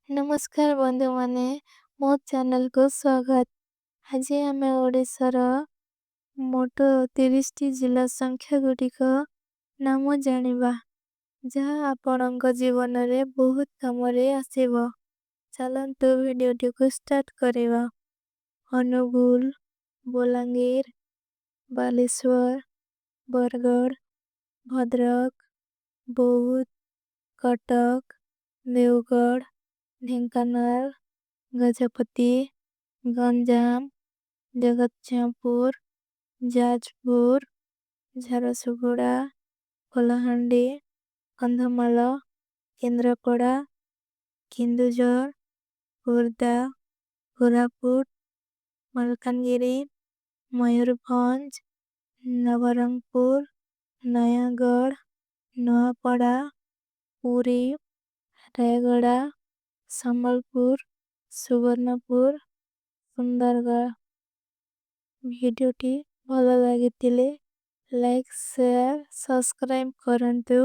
ନମସ୍କାର ବନ୍ଧୁ ମାନେ, ମୋଦ ଚେନଲ କୋ ସ୍ଵାଗତ। ହାଜେ ହମେଂ ଓଡେସାରା ମୋଟୋ 30 ଜିଲା ସଂଖ୍ଯା ଗୁଟୀ କା ନାମୋ ଜାନେବା। ଜହାଂ ଆପନୋଂ କା ଜୀଵନରେ ବହୁତ କମରେ ଆସେବା। ଚାଲନ ତୋ ଵିଡିଯୋ ତୋ ସ୍ଟାର୍ଟ କରେବା। ଅନୁଗୂଲ, ବୋଲାଂଗୀର, ବାଲେଶ୍ଵର, ବରଗର, ଭଦ୍ରକ, ବହୁତ, କଟକ, ନେଵଗଡ, ଧିଂକନଲ, ଗଜପତି, ଗଂଜାମ, ଜଗତ୍ଛାଂପୁର, ଜାଜପୁର, ଜରସୁଗୁଡା, କଲହଂଡେ, କନ୍ଧମଲା, କେଂଦ୍ରପଡା, କିଂଦୁଜର, କୁର୍ଦା, କୁରାପୁଟ, ମଲକନଗିରୀ, ମଯୂରଭାନ୍ଜ, ନଵରଂଗପୁର, ନଯାଗଡ, ନୁଆପଡା, ପୂରୀ, ରୈଗଡା, ସମଲପୁର, ସୁବର୍ଣପୁର, ସୁନ୍ଦରଗଡ। ଵିଡିଯୋ ଟି ଭଲା ଲାଗେ ଥିଲେ, ଲାଇକ, ଶେର, ସବ୍ସ୍କ୍ରାଇବ କରନ୍ତୁ।